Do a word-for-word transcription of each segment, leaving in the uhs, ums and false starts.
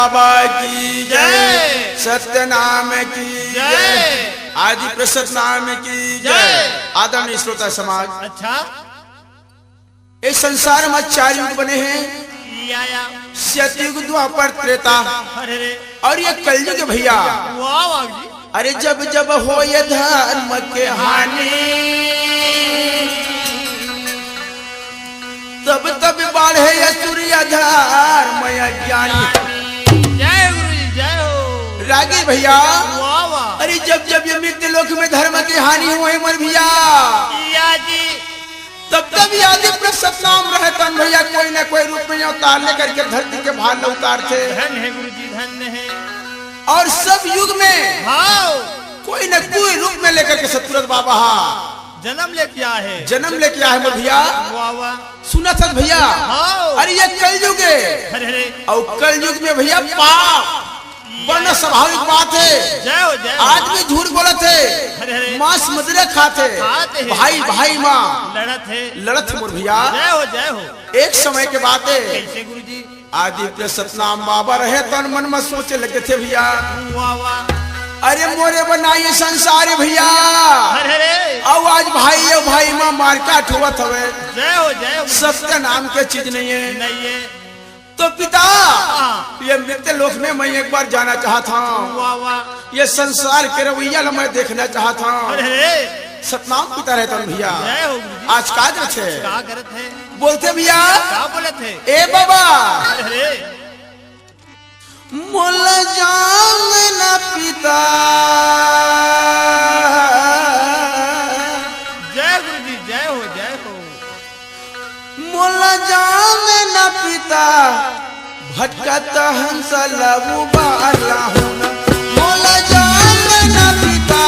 बाबा की जय। जय। सत्य नाम की जय। जय। आदि प्रसत नाम की जय। जय। आदरणीय श्रोता समाज, अच्छा। इस संसार में चार युग बने हैं। या, या। सतयुग, द्वापर, त्रेता अरे रे। और ये कलयुग है भैया। वाह, वाह जी। अरे जब जब होय धर्म के हानि, तब तब बाढ़े असुर अधर्म अज्ञानी। जय गुरु जी, जय हो। रागी भैया। वाह, वाह। अरे जब जब ये मृत्यु लोक में धर्म की हानि होय मोर भैया, या जी। तब तब ये आदि प्रसत नाम रहे तन भैया कोई ना कोई रूप में अवतार लेकर के धरती के भार न उतारथे। धन्य है गुरु जी, धन्य है। और सब युग में हाँ। कोई न कोई रूप में लेकर के सतपुरत बाबा हा जन्म लेके आए हैं। जन्म लेके आए हैं मोर भैया। वाह, वाह। सुना था भैया। हाँ। अरे ये कलयुग है। अरे, अरे। और कलयुग में भैया पाप बढ़ना स्वाभाविक बात है। जय हो, जय हो। आदमी झूठ बोलत है, अरे, अरे। मांस मदिरा खात है, खात है। भाई भाई माँ लड़त है। लड़त है मोर भैया। जय हो, जय हो। एक समय के बात है, कैसे गुरु जी? आदि प्रसत नाम बाबा रहे तन मन में सोचे लगे थे भैया। वाह, वाह। अरे मोरे बनाई संसार भैया। अरे, अरे। अब आज भाई और भाई माँ मारकाट होवत हवे। जय हो, जय हो। सत्य नाम के चीज नहीं है। नहीं है। तो पिता, हाँ। ये मृत्यु लोक में मैं एक बार जाना चाहत हूँ। वाह, वाह। ये संसार के रवैया ला मैं देखना चाहत हूँ। अरे, अरे। सतनाम पिता रहे तन भैया। जय हो गुरु जी। आज का करत है? का करत है? बोलते भैया। का बोलत है? ए बाबा। अरे, अरे। मोला जान न पिता। जय गुरु जी, जय हो, जय हो। मोला जान न पिता, भटकत हंस ला उबार लाहूं ना। मोला जान न पिता,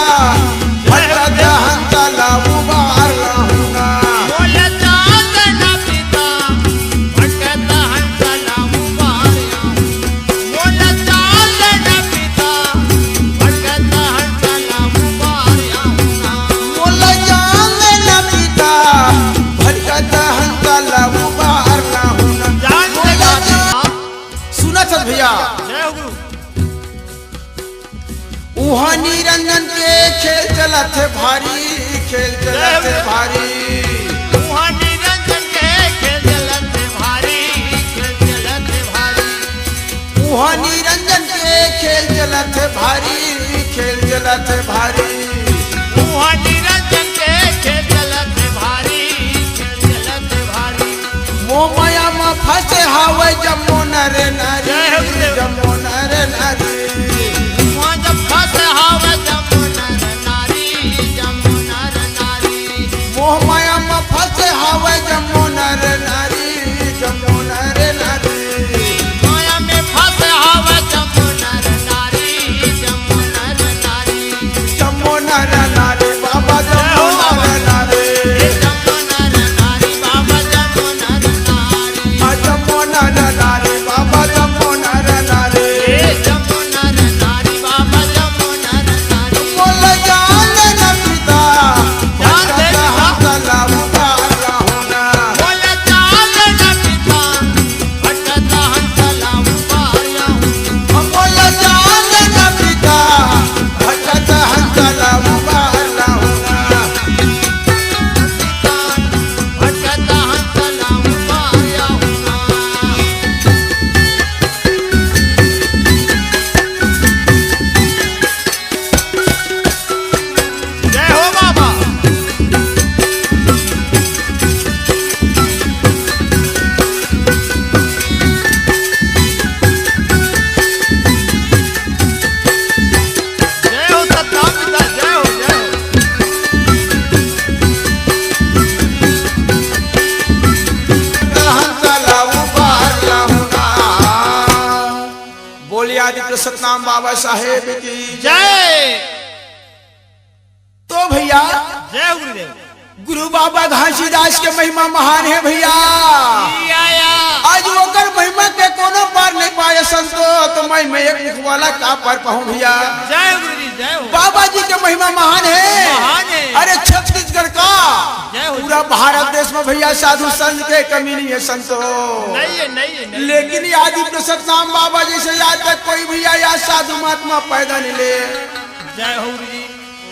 भटकत हंस ला उबार लाहूं ना। मोला जान न पिता, भटकत हंस ला उबार लाहूं। मोला जान न पिता, भटकत हंस ला उबार लाहूं ना। मोला जान न पिता, भटकत हंस ला उबार लाहूं ना। जान मोला जान सुना था भैया। जय हो गुरु। उहाँ निरंजन के खेल चलत हे भारी, खेल चलत हे भारी। उहाँ निरंजन के खेल चलत हे भारी, खेल चलत हे भारी। उहाँ निरंजन के खेल चलत हे भारी, खेल चलत हे भारी। उहाँ निरंजन के खेल चलत हे भारी, खेल चलत हे भारी। मोह माया म फंसे हावय जम्मो नर नारी, जय हो गुरुदेव। जम्मो नर नारी। मोह जब फंसे हावय जम्मो नर नारी, जम्मो नर नारी। मोह माया म फंसे हावय जम्मो नर नारी, जम्मो नर नारी। माया में फंसे हावय जम्मो नर नारी, जम्मो नर नारी। जम्मो नर नारी बाबा, जम्मो नर नारी। जम्मो नर नारी बाबा, जम्मो नर नारी। आ जम्मो नर नारी बाबा, जम्मो नर नारी। जम्मो नर नारी बाबा, जम्मो नर नारी। मोला जान न पिता, जान दे पिता। हंस ला उबार लाहूं ना। मोला जान न पिता, भटकत हंस ला उबार लाहूं। मोला जान न पिता, भटकत हंस ला उबार लाहूं ना। भटकत हंस ला उबार लाहूं ना। जय हो बाबा। जय हो सतनाम पिता, जय हो, जय हो। बोलिए आदित्य सतनाम बाबा साहेब की जय। तो भैया, जय गुरुदेव। गुरु बाबा घासीदास के महिमा महान हे भैया। या, या। आज ओकर महिमा के कोनो पार नहीं पाए संतो, तो मैं, मैं एक मुख वाला का पार पाहूं भैया। जय गुरु जी, जय हो। बाबा जी के महिमा महान हे। महान हे। अरे छत्तीसगढ़ का, जय हो। पूरा भारत देश में भैया साधु संत के कमी नहीं हे संतो। नहीं हे, नहीं हे, नहीं हे। लेकिन आदि पुरुषोत्तम बाबा जैसे आज तक कोई भैया या साधु महात्मा पैदा नहीं ले। जय हो गुरु जी।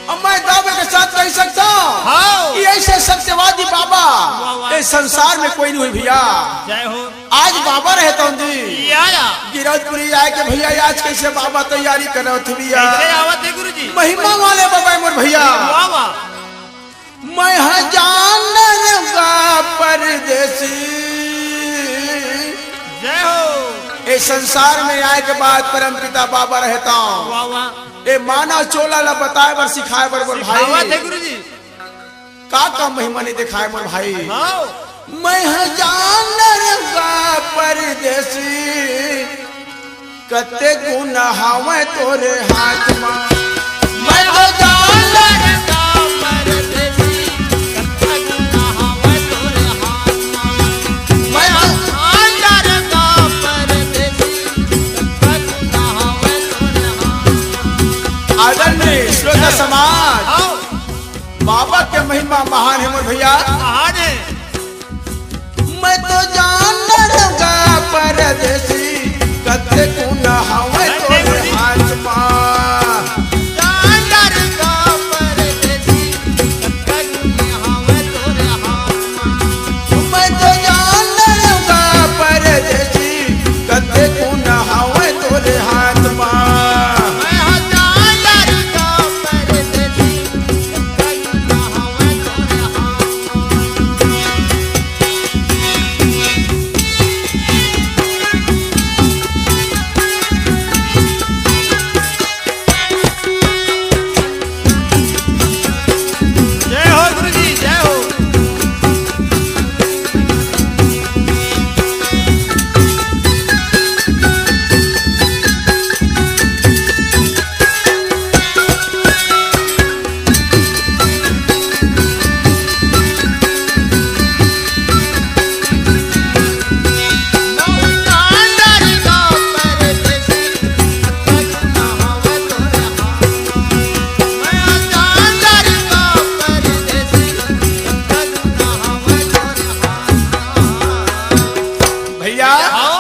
अब मैं दावे के साथ कह सकता हूँ हाँ। कि ऐसे सत्यवादी बाबा वाह, वाह। इस संसार में कोई नहीं हुई भैया। जय हो। आज बाबा रहता हूँ जी। या, या। गिरौदपुरी आए के भैया आज कैसे बाबा तैयारी कर रहे थे भैया। कैसे आवत हे गुरु जी? महिमा वाले बाबा मोर भैया। वाह, वाह। मैं हजान का परदेसी। जय हो। ए संसार में आए के बाद परम पिता बाबा रहता हूँ। वाह, वाह। ए मानव चोला ला बताए बर सिखाए बर मोर भाई। सिखावत हे गुरु जी। का का महिमा नहीं दिखाए मोर भाई। हाँ। मैं हजान का परदेसी, कते गुण हावय तोरे हाथ मा। मैं हजान का परदेसी, कते गुण हावय तोरे हाथ मा। मैं हजान का परदेसी, कते गुण हावय तोरे हाथ मा। आदरणीय श्रोता समाज, हाँ। बाबा के महिमा महान हे मोर भैया। महान हे। मैं तो जान डरूंगा परदेसी, कते गुण हावय तोरे हाथ मा। जान डरूंगा परदेसी, कते गुण हावय तोरे हाथ मा। मैं तो जान डरूंगा परदेसी, कते गुण हावय तोरे हाथ मा। मैं हजान डरूंगा परदेसी, जय हो गुरु जी, जय हो। भैया, हाँ।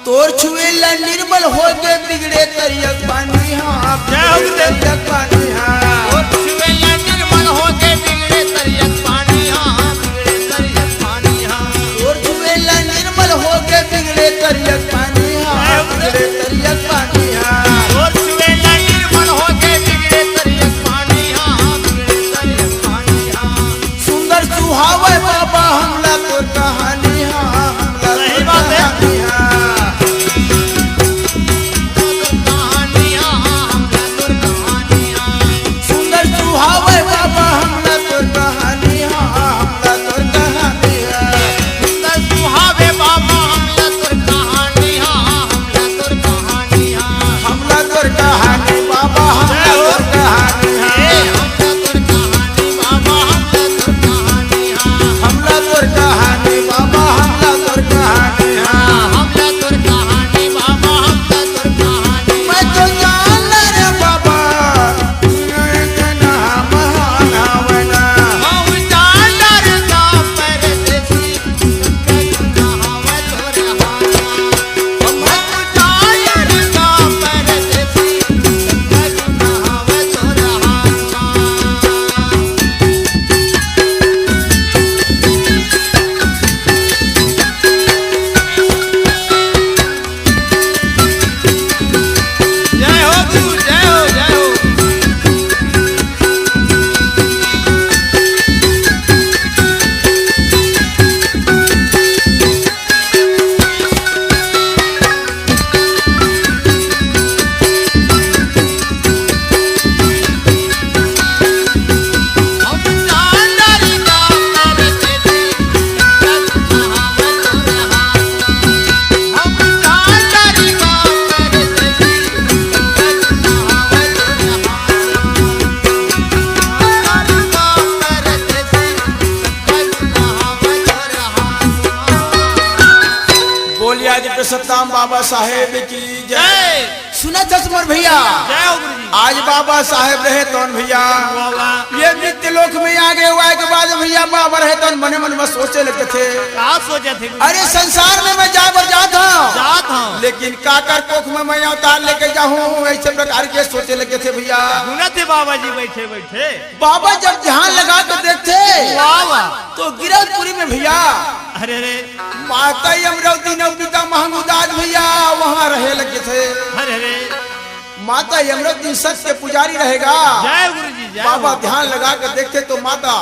तोर छुए ला निर्मल होगे बिगड़े तरिया के पानी, हाँ, जय हो गुरुदेव। तरिया के पानी, हाँ। तोर छुए ला निर्मल होगे बिगड़े तरिया के पानी, हाँ, बिगड़े तरिया के पानी, हाँ। तोर छुए ला निर्मल होगे बिगड़े तरिया के पानी, हाँ, जय हो गुरुदेव। बिगड़े तरिया के पानी, हाँ। तोर छुए ला निर्मल होगे बिगड़े तरिया के पानी, हाँ, बिगड़े तरिया के पानी, हाँ। सुंदर सुहावे बाबा हमला तोर कहानी, हाँ, हमला तोर सही बात है। कहानी, हाँ। सुंदर सुहावे बाबा हमला तोर कहानी, हाँ, हमला तोर कहानी, हाँ। सुंदर सुहावे बाबा हमला तोर कहानी, हाँ, हमला तोर कहानी, हाँ। हमला तोर कहानी बाबा, हमला जय हो। तोर कहानी, हाँ। ए, हमला तोर कहानी बाबा, हमला तोर कहानी, हाँ। हमला तोर कहानी बाबा, हमला तोर कहानी, हाँ। हमला तोर कहानी बाबा, हमला तोर कहानी। मैं तो जान रे बाबा, जय हो गुरु, जय हो, जय हो। बोलिया जी प्रसन्नम बाबा साहेब की जय। जय। सुनत हस मोर भैया। जय हो गुरु जी। आज बाबा साहेब रहे तौन भैया, वाह, वाह। ये नित्य लोक में आगे हुआ के बाद भैया बाबा रहे तौन मने मन में सोचे लगे थे। का सोचे थे गुरु? अरे संसार में मैं जा बर जात हूँ। जात हूँ। लेकिन काकर कोख में मैं अवतार लेके जाहूँ, ऐसे प्रकार के सोचे लगे थे भैया। सुनत हे बाबा जी बैठे बैठे। बाबा जब ध्यान लगा के देखथे, वाह, वाह। तो गिरौदपुरी में भैया, अरे, अरे। माता यमरौती ने पिता महंगूदास भैया वहाँ रहे लगे थे। अरे, अरे। माता यमरौती सत्य पुजारी रहेगा। जय गुरु जी, जय बाबा हो। ध्यान लगा के देखथे तो माता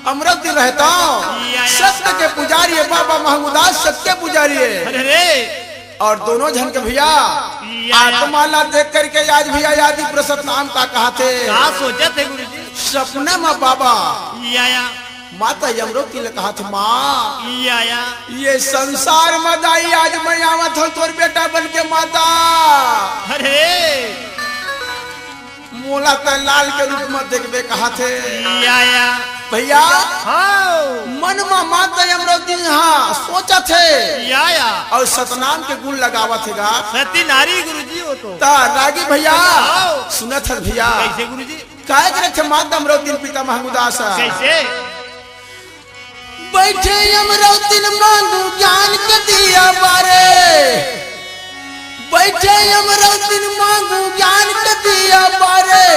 अमरौती रहता या, या। सत्य के पुजारी है, बाबा महंगूदास सत्य पुजारी है। अरे, अरे। और दोनों झन के भैया या, या। आत्मा ला देख करके आज भैया आदि प्रसत नाम का कहा थे। का सोचे थे गुरु जी? सपना में बाबा या, या। माता यमरौती ले कहा थे, माँ, या, या। ये संसार में दाई आज मैं आवत हूँ तोर बेटा बन के माता। अरे। मोला त लाल के रूप में देखबे कहा थे। या, या। भैया, हाँ। मन में माता यमरौती हाँ सोचा थे। या, या। और सतनाम के गुण लगावा थे गा। सती नारी गुरु जी हो तो। ता रागी भैया, हाँ। सुनत हस भैया। कैसे गुरु जी? काय करे थे माता यमरौती पिता महंगूदास? कैसे? बैठे यमरौतिन मांगू ज्ञान के दिया बारे, बैठे यमरौतिन मांगू ज्ञान के दिया बारे,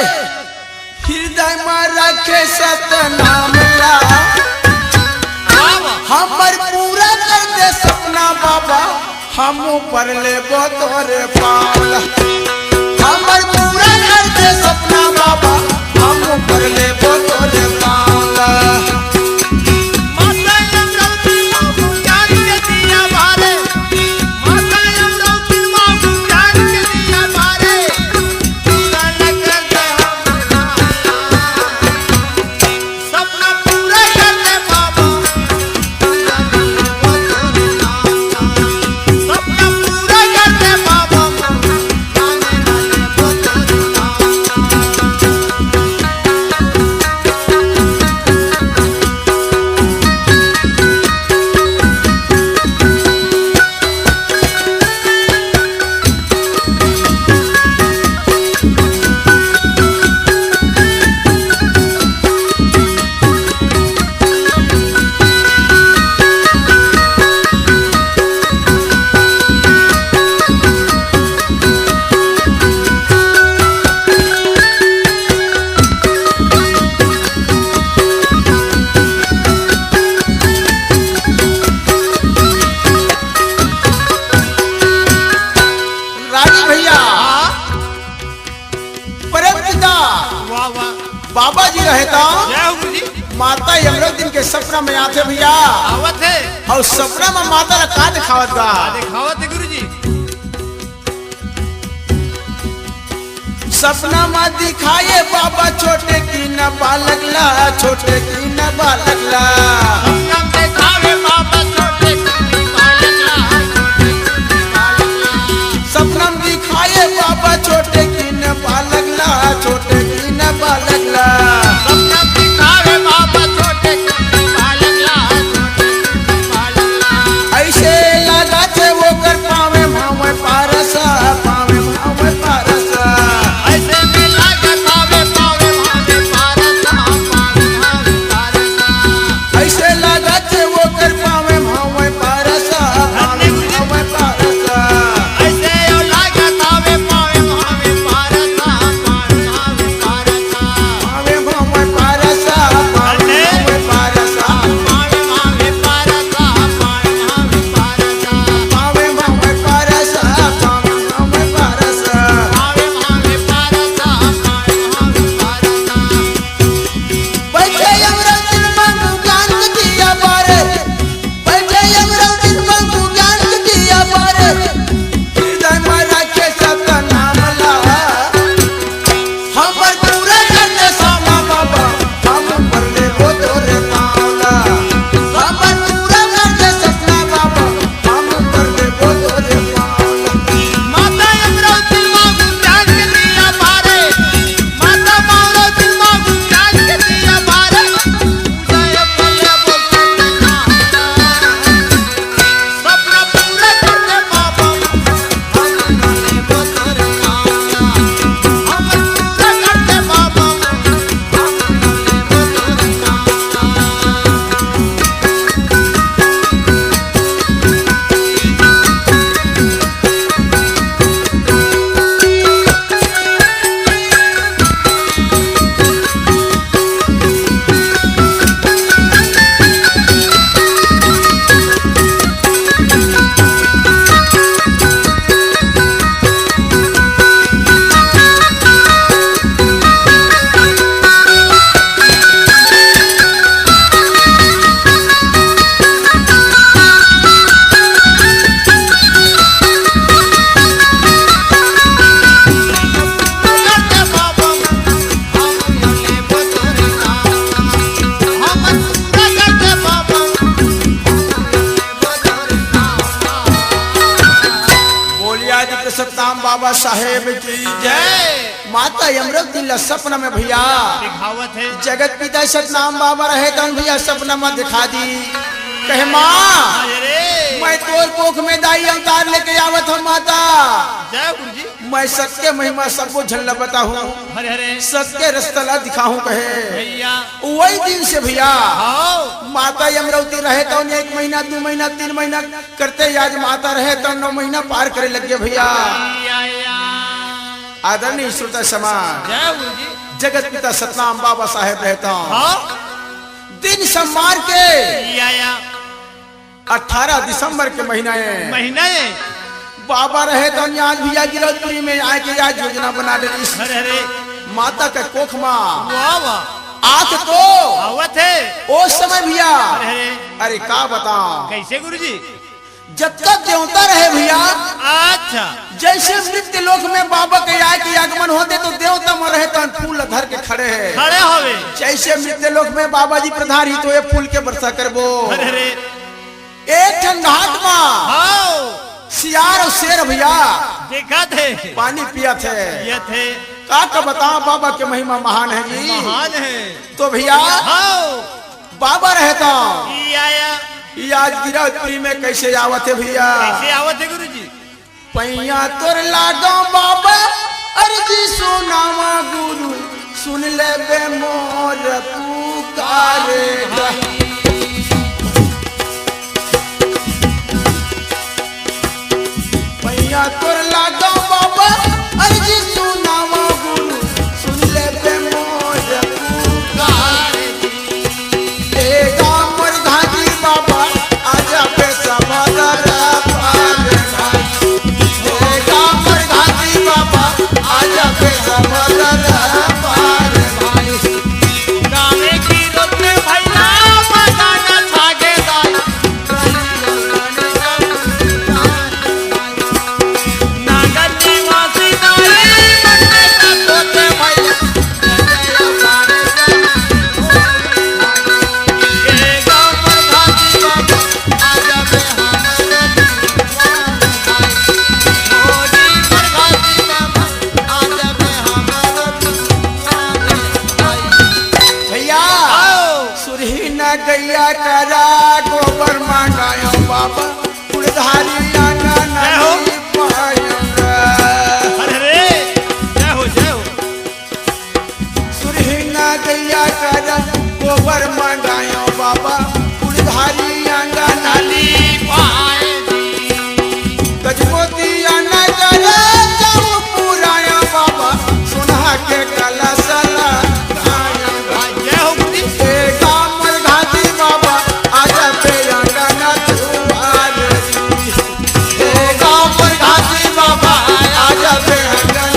हृदय में रखे सतनाम ला। वाह, वाह। हमर पूरा कर दे सपना बाबा, हम ऊपर लेबो तोरे पाल। हमर पूरा कर दे सपना बाबा, हम ऊपर लेबो तोरे पाल। माता यमरौती मांगू ज्ञान के दिया बारे, माता यमरौती मांगू ज्ञान के दिया बारे, पूरा कर दे हम सपना पूरा कर दे बाबा। सपना पूरा कर दे बाबा। रागी भैया, हाँ? परम पिता वाह, वाह। बाबा जी रहे त जय हो गुरु जी। माता यमरौतिन के सपना में आथे भैया। आवत हे। अउ सपना में माता ला का दिखावत गा? का दिखावत हे गुरु जी? सपना में दिखाए बाबा छोटे की न बालक ला, छोटे की न बालक ला। सपना में दिखावे बाबा छोटे की न बालक ला, छोटे की न बालक ला। सपना में दिखाए बाबा छोटे की न बालक ला, छोटे की न बालक ला। सपना में दिखावे बाबा छोटे की न बालक ला, छोटे की न बालक ला। ऐसे लगा थे वो कर पावे भावे पारसा, पावे भावे पारसा। ऐसे में लगा पावे पावे भावे पारसा, पावे भावे पारसा। ऐसे लागत ओकर पावे भावे पारसा, पावे भावे पारसा। ऐसे ओ लागत आवे पावे भावे बाबा साहेब की जय। माता अमरौती ला सपना में भैया दिखावत हे। जगत पिता सतनाम बाबा रहे तौन भैया सपना में दिखा दी। कहे माँ, अरे। मैं तोर कोख में दाई अवतार लेके आवत हूँ माता। जय गुरु जी। मैं सत्य महिमा सबको झन ला बताहूँ। हरे हरे। सत्य रस्ता ला दिखाहूँ कहे। भैया। वही दिन से भैया। हाँ। माता अमरौती रहे तौन एक महीना, दो महीना, तीन महीना करते ही आज माता रहे तौन नौ महीना पार करे लग गए भैया। या, या। आदरणीय श्रोता समाज, जय गुरु जी। जगत पिता सतनाम बाबा साहेब रहे तौन हाँ। दिन सोमवार के या, या। अठारह दिसंबर के महीना है। महीना है। बाबा रहे तौन आज भैया गिरौदपुरी में आए के आज योजना बना डरिस। हरे हरे। माता के कोख मा। वाह वाह। आंख तो। आवत हे। ओ समय भैया। हरे हरे। अरे का बताओ। कैसे गुरु जी? जब तक देवता रहे भैया। अच्छा। जैसे मृत्यु लोक में बाबा के आए के आगमन होते तो देवता में रहे तौन फूल धर के खड़े हैं। खड़े होवे। जैसे मृत्यु लोक में बाबा जी पधारी तो ये फूल के वर्षा करबो। हरे हरे। एक ठन घाट मा हाँ। सियार अउ शेर भैया देखत हे। पानी पियत हे। पियत हे। का का बताओ बाबा के महिमा महान है जी। महान है। तो भैया हाँ। बाबा रहे तौन या, या। ये आज गिरौदपुरी में कैसे आवत हे भैया? कैसे आवत हे गुरु जी? पैया तोर लागो बाबा, अर्जी सुनावा गुरु, सुन लेबे मोर पुकारे। पैया तोर लागो बाबा, अर्जी सुनावा गुरु, सुन लेबे मोर पुकारे। ए गामर घाटी बाबा, आजा बे समदर पार भाई। ए गामर घाटी बाबा, आजा बे समदर पार भाई। गावे की रोते भैया, बजाना छागे दाई। नागर निवासी दाई, मन्ने का तोते भैया। भैया, आओ। सुरही न गैया करा, गोबर मांगायो बाबा, कुलधारी आंगन जय हो। लीपायंगा। अरे रे, जय हो, जय हो। सुरही ना गैया कर गोबर मांगायो बाबा, कुलधारी आंगन लीपाए जी। गजमोतिया नगर जाऊ पुराया बाबा, सोना के कलश लगाया। जय हो गुरु जी। ए गामर घाटी बाबा, आजा बे आंगन दुआर जी। ए गामर घाटी बाबा, आजा बे आंगन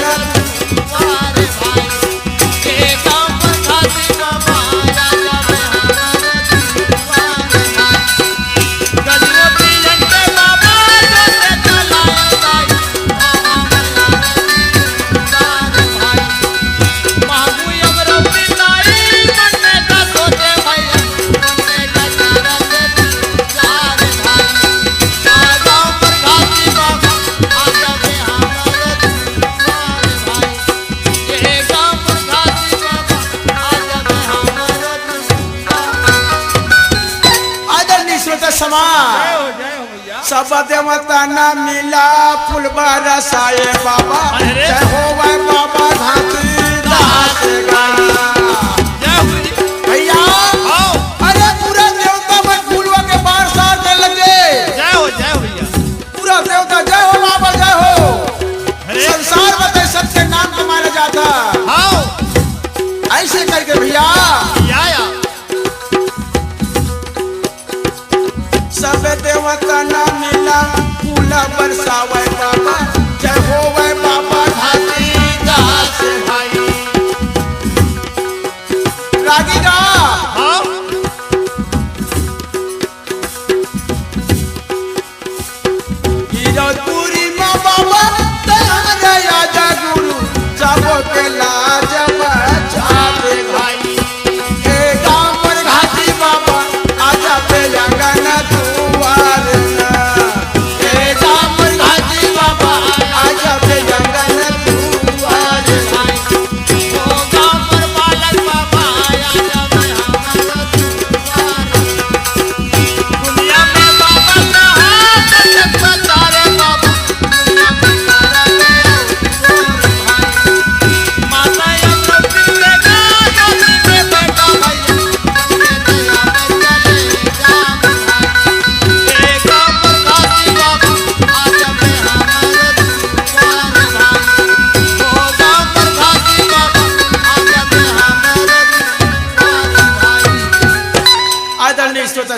आदरणीय श्रोता समाज, जय हो, जय हो भैया। सब देवता ना मिला फूल बरसाए बाबा। अरे रे। जय हो भाई बाबा घासीदास का। जय हो जी। भैया, आओ। अरे पूरा देवता मन फूलवा के बरसात करे लगे। जय हो, जय हो भैया। पूरा देवता जय हो बाबा, जय हो। अरे। संसार में तो सबके नाम कमाया जाता। आओ। ऐसे करके भैया। या, या। सब देवता ना मिला, फूल बरसावे बाबा, जय होवे बाबा घासी।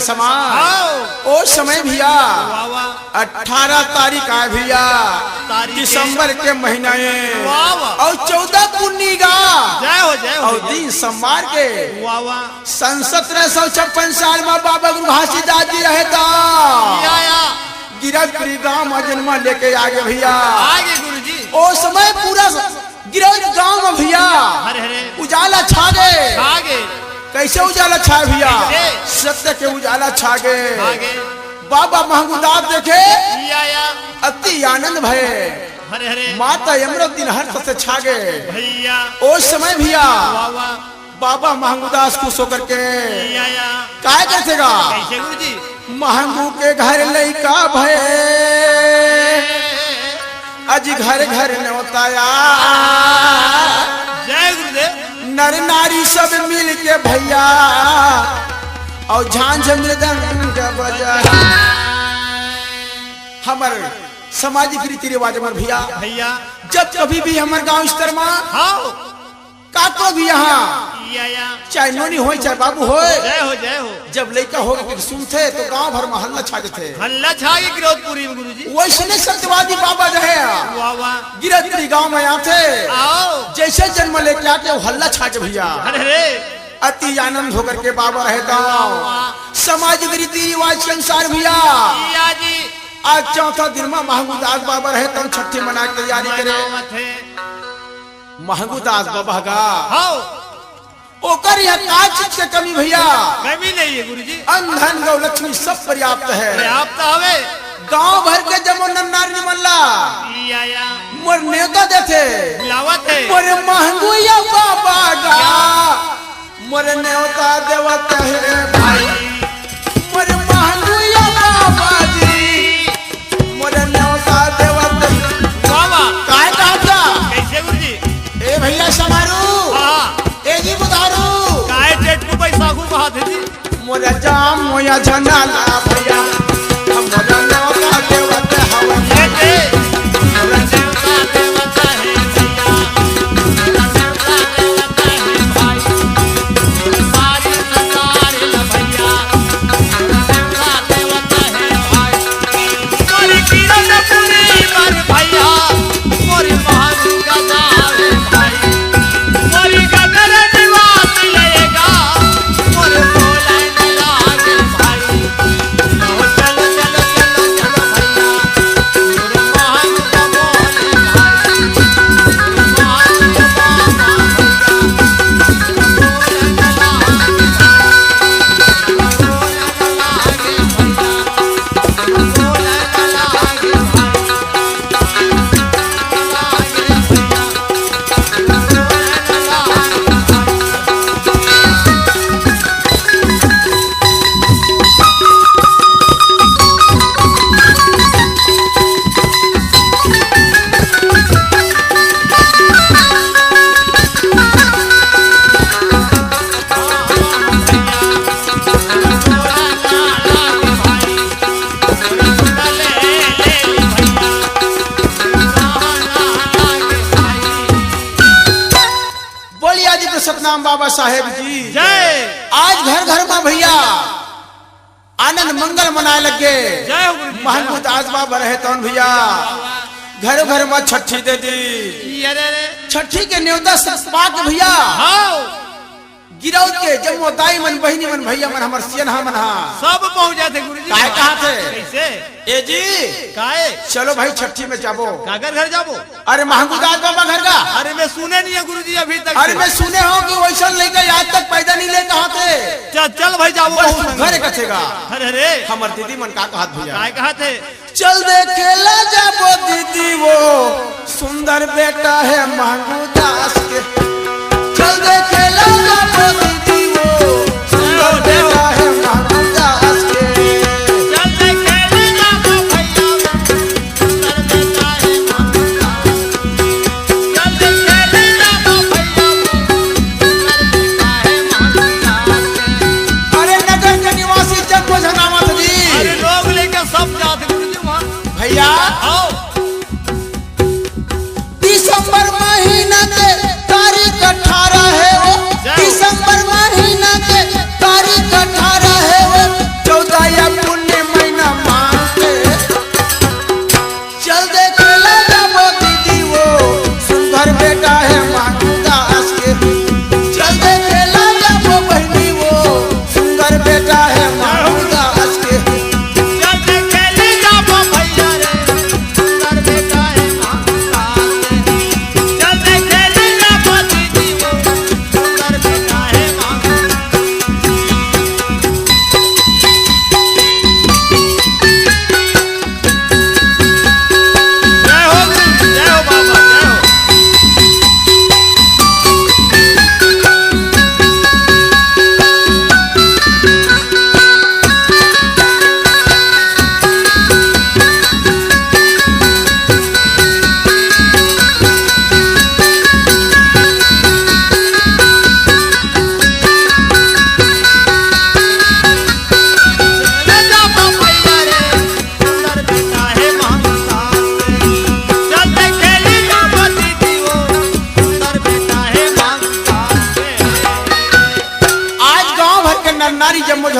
समाज। हाँ। ओ समय भैया, वाह, वाह। अठारह तारीख आय भैया, तारीख है। दिसंबर के महीना ए। वाह, वाह। अउ चौदह पुन्नी गा। जय हो, जय हो। अउ दिन सोमवार के। वाह, वाह। सन सत्रह सौ छप्पन साल म बाबा गुरु घासीदास जी रहे त या, या। गिरौदपुरी गांव म जन्म लेके आगे भैया। आगे गुरुजी। ओ समय पूरा गिरौद गांव म भैया हरे हरे। उजाला छा गे। छा गे। कइसे उजाला छाय भैया? कइसे? सत्य के उजाला छा गे। छा गे। बाबा महंगूदास देखे या, या। अति आनंद भए। हरे हरे। माता यमरो दिन हर्ष से छा गे। भैया। ओ समय भैया वाह, वाह। बाबा महंगूदास खुश होकर के या, या। काय करथे गा? कइसे गुरुजी? महंगू के घर लइका भए, अजी घर घर नेवताया। जय गुरुदेव। नर नारी सब मिल के भैया, अउ झांझ मृदंग बजा। हमर सामाजिक रीति रिवाज हमर भैया, भैया। जब कभी भी हमर गांव स्तर मा हाँ। काको भी यहाँ, या, या। चाहे नोनी होय, चाहे बाबू होय, जय हो, जय हो। जब लइका होगे के सुनथे, तो गांव भर म हल्ला छा जथे। हल्ला छा गे गिरौदपुरी म, गुरुजी। वइसने सत्यवादी बाबा जो हे, वाह, वाह। गिरौदपुरी गांव म आथे, आओ। जइसे जन्म लेके आथे, वो हल्ला छा गे भैया। अरे रे। अति आनंद होकर के बाबा रहे त, वाह, वाह। सामाजिक रीति रिवाज के अनुसार भैया, या जी। आज चौथा दिन म महंगूदास बाबा रहे त छट्ठी मनाय के तैयारी करे। मनावत हे। महंगूदास बाबा गा। हाँ। ओकर यहाँ का चीज के कमी भैया? कमी नहीं है गुरुजी। अन्न धन गौ लक्ष्मी सब पर्याप्त है। पर्याप्त हवे। गांव भर के जम्मो नर नारी मन ला या, या। मोर नेवता देथे। बुलावत हे। मोर महंगूया बाबा गा। या। मोर नेवता देवत हे भाई। मोर महंगूया बाबा जी, मोर नेवता देवत। वाह, वाह। काय कहत का? कइसे गुरुजी? ए भैया समारू, हाँ। ए जी बुधारू। काय जेठ को बैसाखू कहत हे जी? मोर जाम मोया झनाला भैया, हम मोर नेवता देवत हवन। ए, ए। मोर नेवता देवत हे भैया, मोर नेवता देवत हे भाई। बोलिए आदित्य सतनाम बाबा साहेब जी। जय। आज घर घर मा भैया आनंद मंगल मनाय लग गे। जय हो गुरुजी। महंगूदास बाबा रहे तौन भैया, घर घर मा छट्ठी दे दी। अरे, अरे। छट्ठी के नेवता सब पाके भैया। हाँ। गिरौद के जम्मो दाई मन, बहिनी मन, भैया मन, हमर सियनहा मन हा। सब पहुंच जाथे गुरुजी। काय कहाथे? कइसे? ए जी। काय? चलो भाई, छट्ठी में जाबो। काकर घर जाबो? अरे, महंगूदास बाबा घर गा। अरे, मैं सुने नहीं है गुरुजी अभी तक अरे, से। मैं सुने हों कि वइसन लइका आज तक पैदा नहीं ले कहाथे। चल, चल भाई, जाबो बस बहुत तू संग। घरे कथे गा। अरे, अरे। हमर दीदी मन का कहाथे भैया? काय कहाथे? चल देखे ला जाबो दीदी वो सुंदर बेटा है महंगू दास के। चल देखे ला जाबो दीदी वो सुंदर बेटा है महंगू दास के। चल देखे ला जाबो भैया वो सुंदर बेटा है महंगू दास के। चल देखे ला जाबो भैया वो सुंदर बेटा है महंगू दास के। अरे नगर के निवासी जब को जनावत जी। अरे लोग लेके सब जात गुरुजी वहाँ। भैया। आओ। दिसंबर महीना के तारीख अठारह है, ओ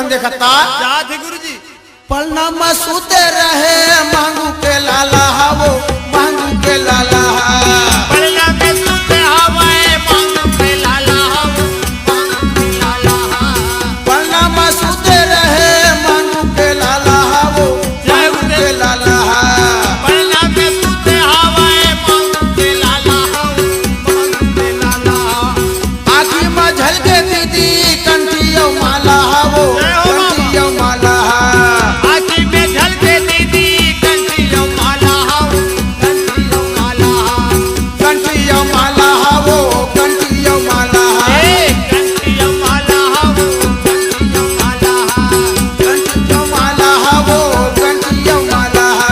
देखता। जात हे गुरुजी। पलना म सुते रहे मांगू के लाला हा वो, मांगू के लाला हा। पलना म सुते हवय मांगू के लाला हा वो, मांगू के लाला हा। पलना म सुते रहे मांगू के लाला हा वो, मांगू के लाला हा। पलना म सुते हवय मांगू के लाला हा वो, मांगू के लाला हा। आँखी म झलके दीदी कंठी अउ माला हा वो, जय हो बाबा। कंठी अउ माला हा। आँखी में झलके दीदी कंठी अउ माला हा वो, कंठी अउ माला हा। कंठी अउ माला हा वो, कंठी अउ माला हा। ए, कंठी अउ माला हा वो, कंठी अउ माला हा। कंठी अउ माला हा वो, कंठी अउ माला हा।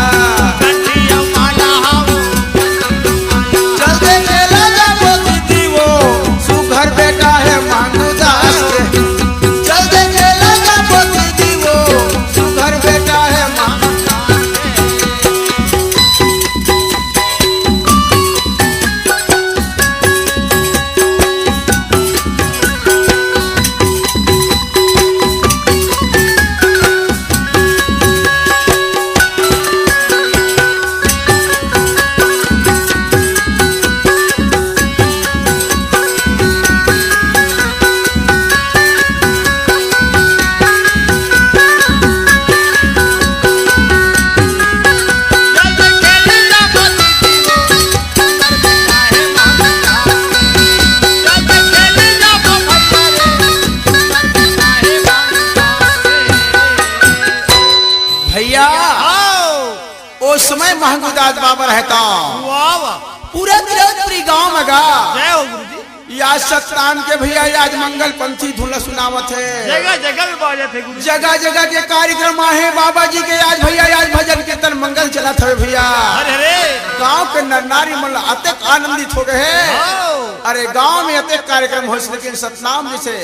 कंठी अउ माला हा वो, कंठी अउ माला हा। चल दे चला जाबो दीदी वो, सुघर बेटा हे मांगू दास के। चल दे चला जाबो दीदी वो, सुघर बेटा हे मांगू दास के। भैया, आओ। ओ समय महंगूदास बाबा रहता। वाह, वाह। पूरा तिरौतपुरी गांव में गा। जय हो गुरुजी। या सतनाम के भैया, या आज मंगल पंथी धुन ल सुनावत हे। जगह जगह में बाजत हे गुरुजी। जगह जगह के कार्यक्रम आहे बाबा जी के आज भैया, आज भजन कीर्तन मंगल चलत हवे भैया। अरे, अरे। गांव के नर नारी मन ल अतेक आनंदित हो गए हे। आओ। अरे, गांव में अतेक कार्यक्रम होइस, लेकिन सतनाम जैसे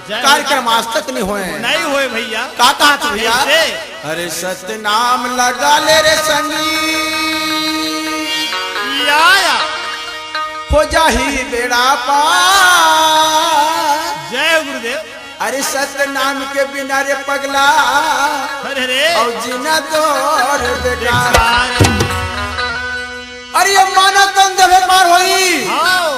जय हो। कार्यक्रम आज तक नहीं होए। नहीं होए भैया। का कहत भैया? कैसे? अरे सतनाम लगा ले रे संगी। या, या। हो जाही बेड़ा पार। जय गुरुदेव। अरे सतनाम के बिना रे पगला। अरे रे। और जीना तोर बेकार। बेकार। अरे ये मानव तन जबे पार होई। हाँ।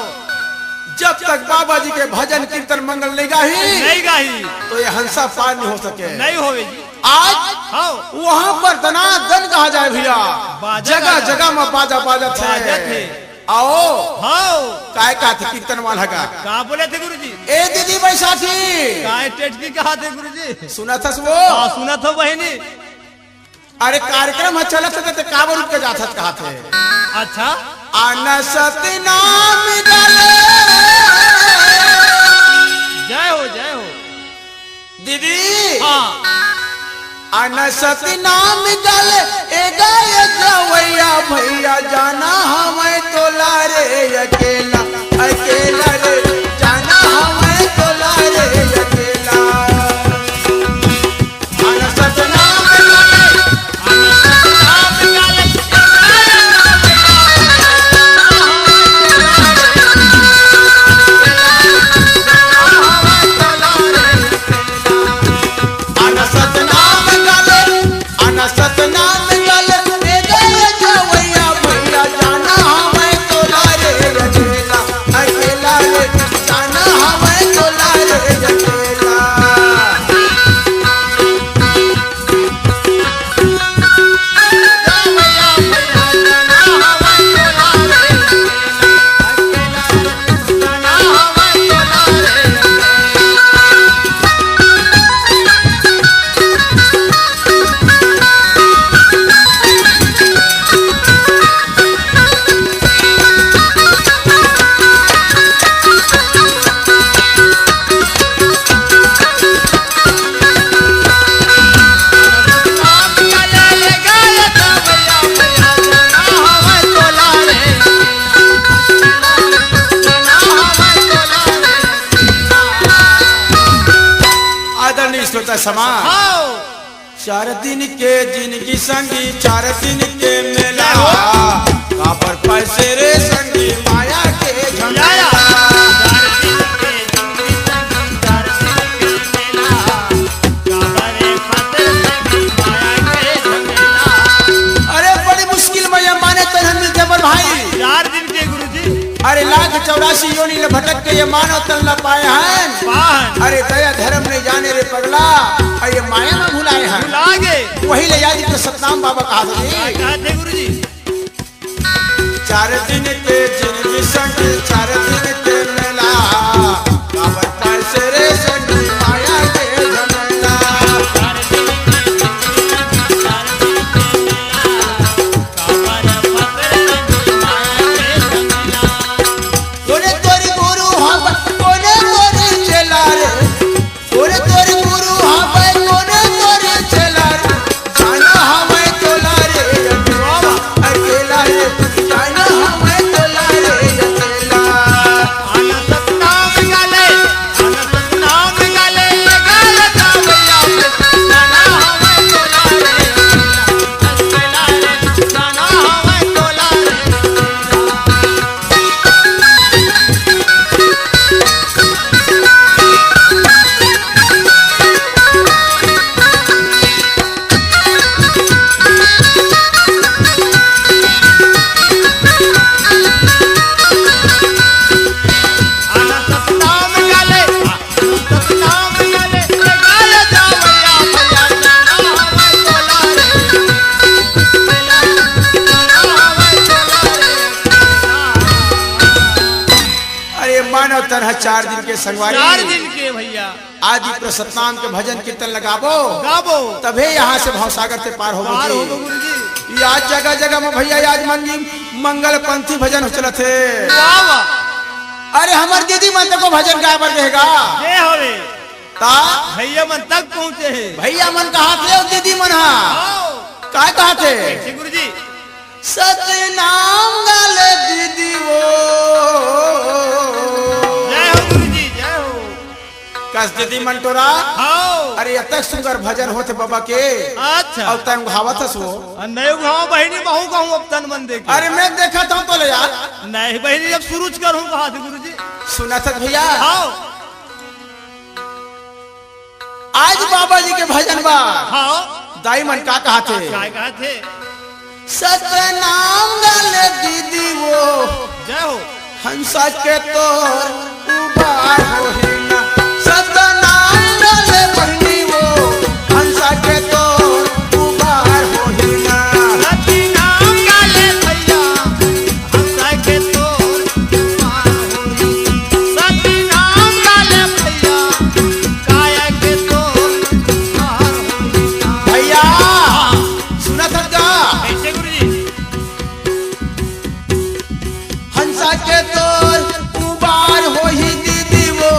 जब तक बाबा जी के भजन कीर्तन मंगल नहीं गाही, नहीं गाही। तो ये हंसा पार नहीं हो सके। नहीं होवे जी। आज हाँ। वहाँ पर दनादन कहा जाए भैया, बाजा जगह बाजा। जगह में बाजा बाजत हे। बाजत हे। आओ। हाँ। काय का थे कीर्तन वाला का? का बोले थे गुरुजी? ए दीदी बैसाखी। काय टेटकी कहा थे गुरुजी? सुनत हस वो? हाँ, सुनत हो बहिनी। अरे कार्यक्रम ह चलत हे त काबर रुक के जात हस कहा थे। अच्छा। अनसत नाम गले। जय हो, जय हो। दीदी। हाँ। अनसत नाम गले, ए गाय गवैया भैया जाना हमें तोला रे अकेला, अकेला रे जाना हमें तोला रे अकेला। आदरणीय श्रोता समाज, हाँ। चार दिन के जिंदगी संगी, चार दिन के मेला। काबर पैसे रे संगी, माया के झमेला। चार दिन के जिंदगी संगी, चार दिन के मेला। काबर चौरासी योनि ले भटक के ये मानव तन ला पाए हन। पाहन। अरे दया धर्म नहीं जाने रे पगला, अउ ये माया में भुलाए हन। भुला गे। वही ले याद तो सतनाम बाबा कहा था जी। का कहत हे गुरुजी? चार दिन के जिनगी संग, चार दिन के मेला, काबर पास रे संग माया के झमेला। कोने तोर गुरु हवय, कोने तोर चेला रे। कोने तोर गुरु हवय, कोने तोर चेला रे। जाना हवय तोला रे अकेला, अकेला रे। जाना हवय तोला रे अकेला। आना सतनाम गाले, आना सतनाम गाले, गाले गावैया। जाना हवय तोला रे अकेला, अकेला रे। जाना हवय तोला रे। अरे मानव तन ह चार दिन के संगवारी। चार दिन के भैया। आज ही प्रसतनाम के भजन कीर्तन लगाबो। गाबो। तभे यहाँ से भवसागर ते पार होबो पार जी। होबो गुरुजी। ये आज जगह जगह में भैया आज मंगी मंगल पंथी भजन हो चलत हे। वाह, वाह। अरे हमर दीदी मन तको भजन गाए बर देगा। ये हवे। ता? भैया मन तक पहुँचे हे। भैया मन कहा थे अउ दीदी मन हा? आओ। काय कहा थे? कैसे गुरुजी? सतनाम गाले दीदी वो। जय हो गुरुजी, जय हो। कस दीदी मंटोरा। हाँ। अरे अतक सुंदर भजन होथे बाबा के। अच्छा। अउ तंग भावत हस वो। आ, नहीं गाँव बहिनी महू कहूँ अब तन मन देखे। अरे मैं देखत हूँ तो ले यार। नहीं बहिनी अब सुरुच करूँ कहा थे गुरुजी। सुनत हस भैया। हाँ। आज बाबा जी के भजन बा। हाँ। दाई मन का कहा थे? काय कहा थे? सतनाम गाले दीदी वो। जय हो। हंसा के तोर उबार होही ना। सतनाम गाले बहिनी वो। हंसा के तोर उबार होही ना। सतनाम गाले भैया। हंसा के तोर उबार होही। सतनाम गाले भैया। काया के तोर उबार होही ना। भैया, सुनत हस का? कैसे गुरुजी? हंसा के तोर उबार होही दीदी वो,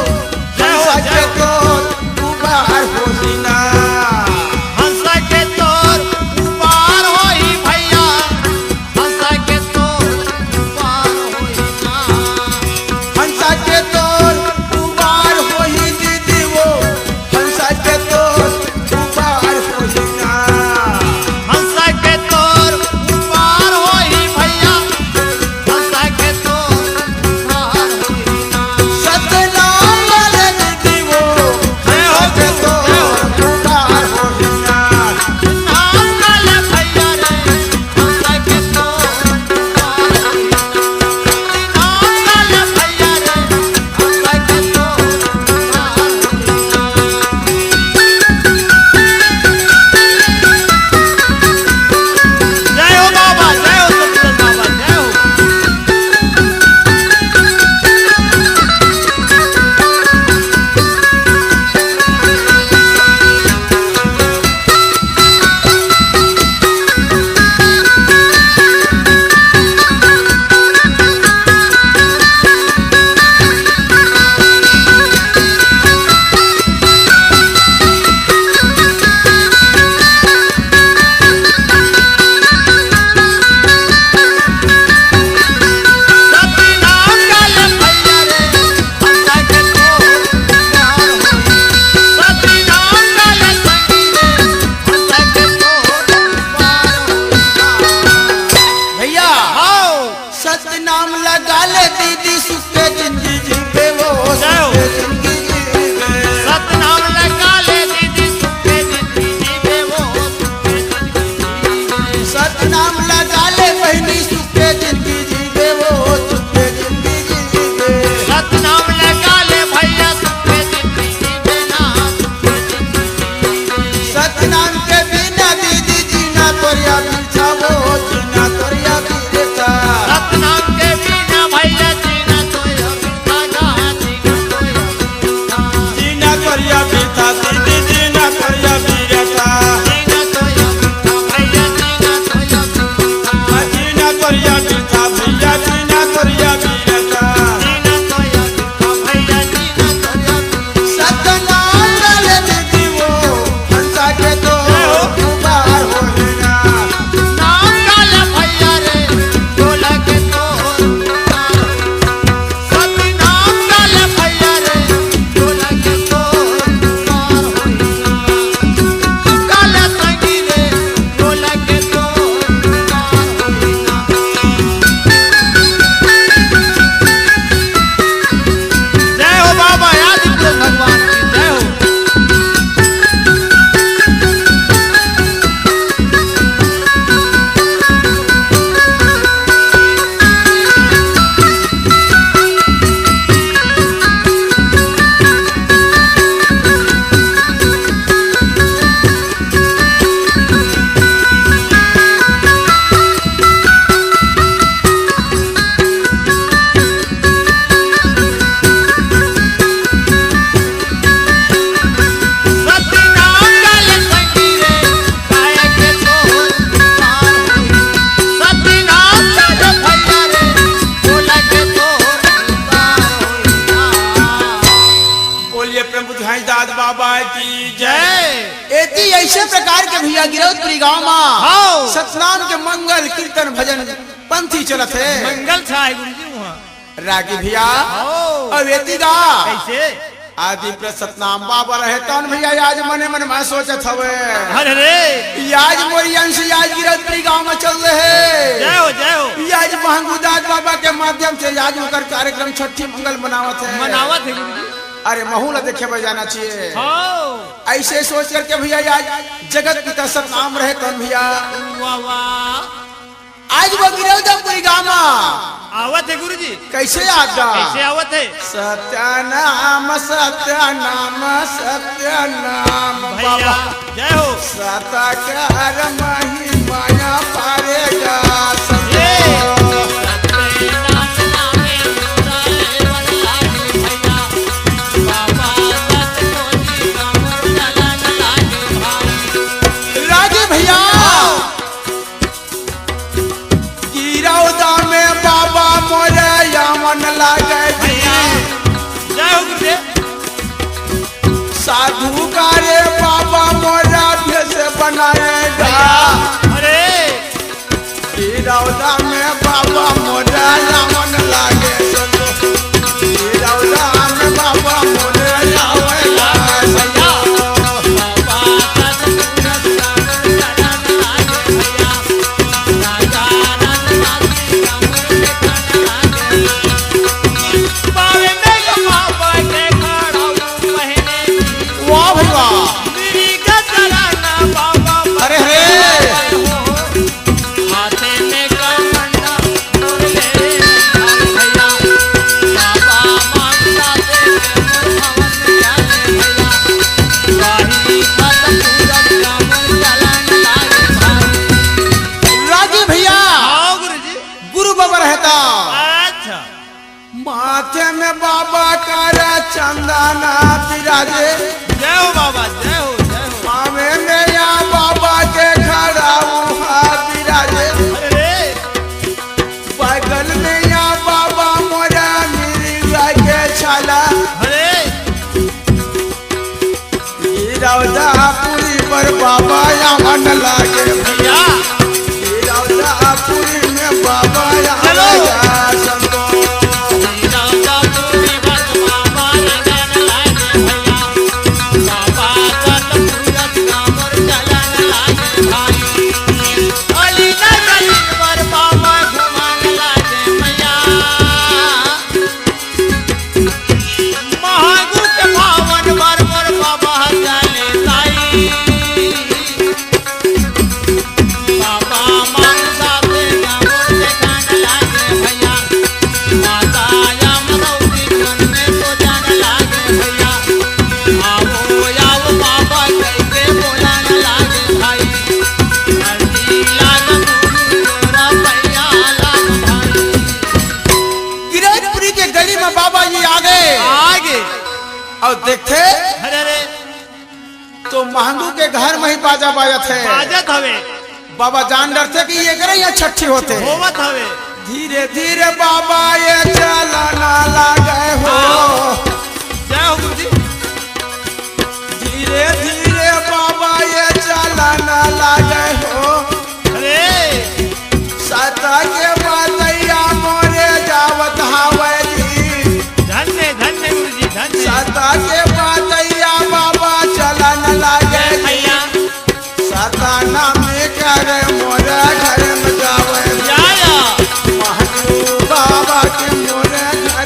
बाबा की जय। एती ऐसे प्रकार के भैया गिरौदपुरी गांव मा हाँ। सतनाम के मंगल कीर्तन भजन पंथी चलत हे। मंगल छाए गुरुजी वहाँ। रागी भैया, हाँ। अब एती गा। कैसे? आदि प्र सतनाम बाबा रहे तौन भैया, आज मने मन मा सोचत हवे। अरे रे। आज मोरी अंश आज गिरौदपुरी गांव मा चल रहे। जय हो, जय हो। आज महंगू दास बाबा के माध्यम से आज ओकर कार्यक्रम छठी मंगल मनावत हे। मनावत हे गुरुजी। अरे, महू ला देखे बर जाना चाहिए। हाँ। ऐसे सोच करके भैया, आज जगत पिता सतनाम रहे तौन भैया। वाह, वाह। आज वो गिरौदपुरी गांव मा आवत हे गुरुजी। कैसे आता? कैसे आवत हे? सत्य नाम, सत्य नाम, सत्य नाम, भैया, बाबा। जय हो। सतकर महिमा पारेगा संतो। राजी भैया, गिरौदा में बाबा मोरे यावन लागे जी। जय हो गुरुदेव। साधु का रे बाबा मोरा भेष बनाएगा। अरे। गिरौदा में बाबा मोरा यावन लागे संतो। गिरौदा में बाबा मोरे आवेगा संतो। वाह भाई वाह। अरे, अरे। राजी भैया। हाँ गुरुजी। गुरु बाबा रहता। अच्छा। माथे में बाबा का रे चंदना विराजे। जय हो बाबा, जय हो, जय हो। पावे में या बाबा के खड़ा उहा विराजे। अरे। बगल में या बाबा मोरा मिर्गा के छाला। अरे। गिरौदापुरी पर बाबा यावन लागे भैया। गिरौदापुरी में बाबा यावन लागे संतो। गिरौदापुरी पर बाबा यावन लागे भैया। बाबा का तो पूरा कांवर चलन लागे भाई। अली ना गली पर बाबा घुमान लागे भैया। महागु के पावन बर मोर बाबा जाने ताई। बाबा मानसा से गाँव के गान लागे भैया। माता या मरौती जन में तो जान लागे भैया। आओ, आओ बाबा कह के बोलान लागे भाई। धरती लाग गुरु तोरा पैया लाग भाई। गिरौदपुरी के गली में बाबा जी आ गए। आ गए। अउ देखथे, अरे, अरे। तो महंगू के घर में ही बाजा बाजत हे। बाजत हवे। बाबा जान डरथे कि एकरे यहाँ छट्ठी होथे। होवत हवे। धीरे धीरे बाबा ये चलना लागे हो। जय हो गुरुजी। धीरे धीरे बाबा ये चलना लागे हो। अरे। सता के बतैया मोरे जावत हावै जी। धन्य, धन्य गुरुजी, धन्य। सता के बतैया बाबा चलन लागे जी। भैया। सता नाम करे मोरे घर में जावै जी। या, या। महंगू बाबा के मोरे घर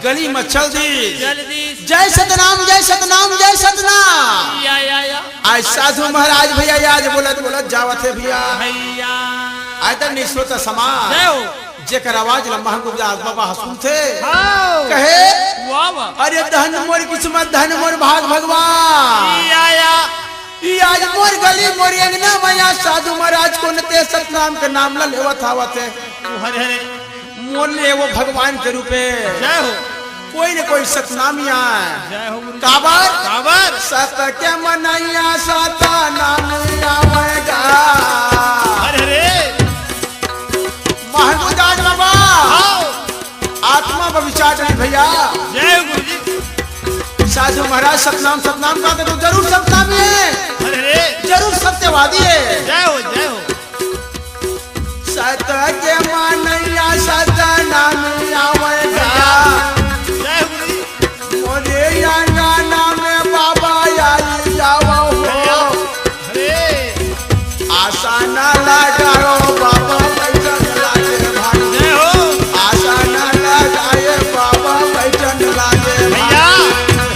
गली म चल दिस। चल दिस। जय सतनाम, जय सतनाम, जय सतनाम। या, या, या। आज साधु महाराज भैया आज बोलत बोलत जावत हे भैया। भैया। आदरणीय श्रोता समाज। जय हो। जेकर आवाज ल महंगू दास बाबा ह सुनथे। हाँ। कहे। वाह, वाह। अरे धन मोर किस्मत, धन मोर भाग भगवान। या, या। ई आज मोर गली मोर अंगना म या साधु महाराज कोन ते सतनाम के नाम ल लेवत आवत हे। हरे हरे। मोर ले वो भगवान के रूपे। जय हो। कोई न कोई सतनाम या। जय हो गुरु। काबर? काबर? सत के मनैया सतनाम आवेगा। हरे हरे। महंगू दास बाबा। हाँ। आत्मा पर विचार करी भैया। जय हो गुरु जी। साधु महाराज सतनाम सतनाम कहते तो जरूर सतनामी हे। हरे हरे। जरूर सत्यवादी हे। जय हो, जय हो। सत के मनैया सतनाम आवेगा। जय हो गुरु जी। मोरे अंगना में बाबा आई जावो हो। अरे। आसन लगाओ बाबा बैठन लागे भाई। जय हो। आसन लगाए बाबा बैठन लागे भाई। भैया।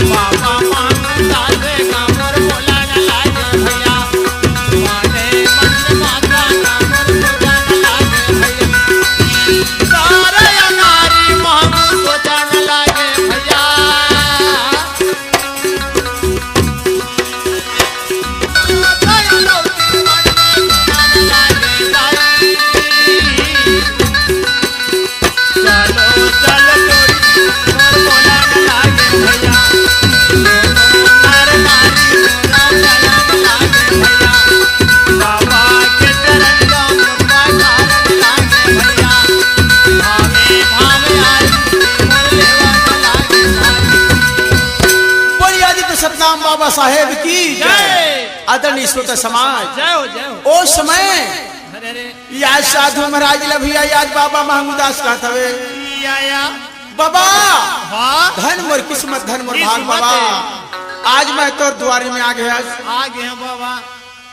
बाबा मांगू दास के कामर बोलन लागे भैया। माने मन माता कामर बोलन लागे भैया। सारा नारी महंगू सोचन लागे भैया। बोलिए आदित्य सतनाम बाबा साहेब की जय। जय। आदरणीय श्रोता समाज, जय हो, जय हो। ओ समय अरे, अरे। या साधु महाराज ल भैया, आज बाबा महंगू दास कहत हवे। या, या। बाबा, हाँ। धन मोर किस्मत, धन मोर भाग किस्मत बाबा। हे। आज मैं तोर दुआरी में आ गया। आ गया बाबा।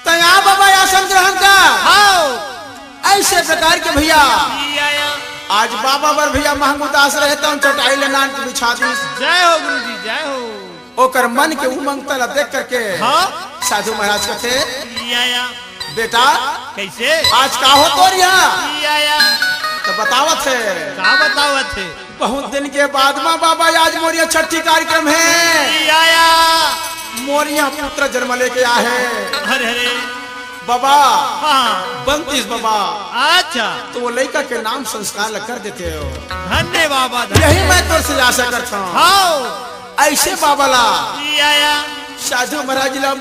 तैं आ बाबा आसन ग्रहण कर। हाँ। ऐसे प्रकार के भैया। या, या। आज बाबा बर भैया महंगू दास रहता हूँ, चटाई ले नान के बिछा दी। जय हो गुरु जी, जय हो। ओकर मन के उमंगता ला देख करके हाँ। साधु महाराज कहते, या, या। बेटा, कैसे? आज का हो तोर यहाँ? या, या। तो बतावत हे। का बतावत हे? बहुत दिन के बाद मा बाबा आज मोर यहाँ छठी कार्यक्रम हे। या, या। मोर यहाँ पुत्र जन्म लेके आ हे। अरे, अरे। बाबा, हाँ। बनतीस बाबा। अच्छा। तो वो लइका के नाम संस्कार ला कर देते हो। धन्य बाबा, धन्य। यही मैं तोर से आशा करता हूँ। हाँ। ऐसे बाबा ला या, या। साधु महाराज ला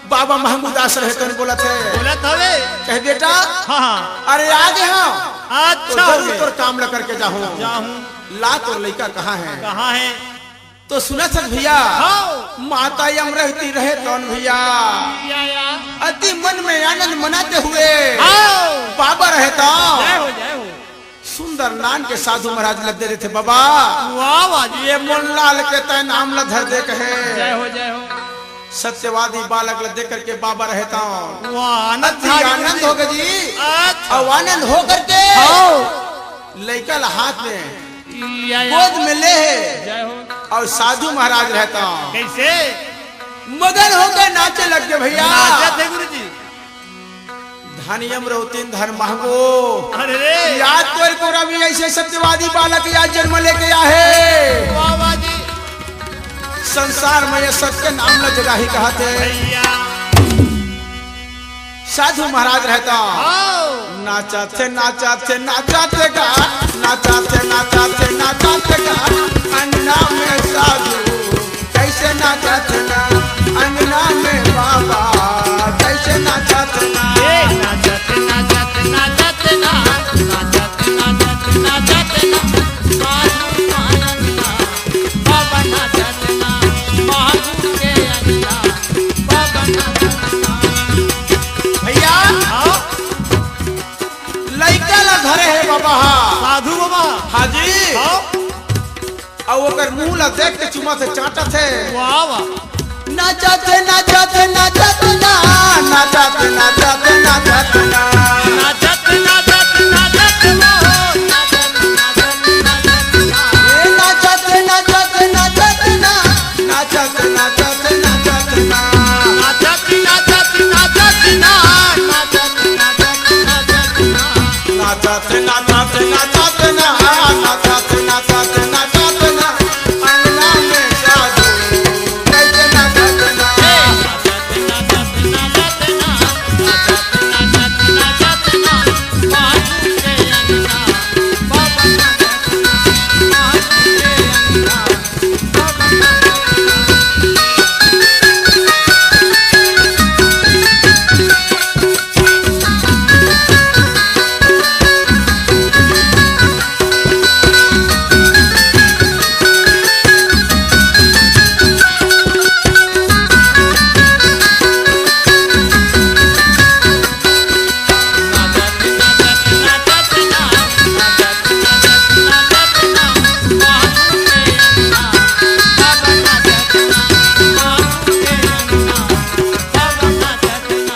बाबा महंगू दास रहे तो बोलत हे। बोलत हवे। कहे, "बेटा, हाँ, हाँ। अरे आ गे हँव। अच्छा तो जरूर होगे। तोर काम ला करके जाहूँ। जाहूँ। ला तोर लइका कहाँ हे?" कहाँ हे? तो सुनत हस भैया। हाँ। माता यम रहती रहे तौन भैया। या, या। अति मन में आनंद मनाते हुए हाँ। बाबा रहे तौन। जय हो, जय हो। सुंदर नान के साधु महाराज ला दे देथे बाबा। वाह, वाह जी। ये मोर लाल के तैं नाम ला धर दे कहे। जय हो, जय हो। सत्यवादी बालक ला दे करके बाबा रहे तौन। वाह, आनंद अति आ गया आनंद जी। होगे जी। अच्छा। अउ आनंद हो करके हाँ। लइका ला हाथ में या, या। गोद में ले हे। जय हो। अउ साधु महाराज रहे तौन। कैसे? मगन होके नाचे लग गे भैया। नाचत हे गुरु जी। धन यम रौतिन धन महंगो। अरे रे। याद तोर को रवि ऐसे सत्यवादी बालक या जन्म लेके आ हे। वाह, वाह जी। संसार में ये सत्य नाम ल जगाही कहत हे। भैया। साधु महाराज रहे तौन। हाँ। नाचत हे, नाचत हे, नाचत हे गा, नाचत हे, नाचत हे, नाचत हे गा, अंगना में साधु कैसे नाचत हे ना, अंगना में बाबा कैसे नाचत हे ना। ए, नाचत, नाचत, नाचत ना, नाचत, नाचत, नाचत ना, साधु आनंद ना, बाबा नाचत ना, महागुरु के अंगना, बाबा नाचत ना। भैया, हाँ? लइका ला धरे हे बाबा हा। साधु बाबा। हाँ जी। हाँ? अउ ओकर मुंह ला देख के चुमत हे, चाटत हे। वाह, वाह। नाचत हे, नाचत हे, नाचत ना, नाचत हे, नाचत हे, नाचत ना। नाचत, नाचत, नाचत ना,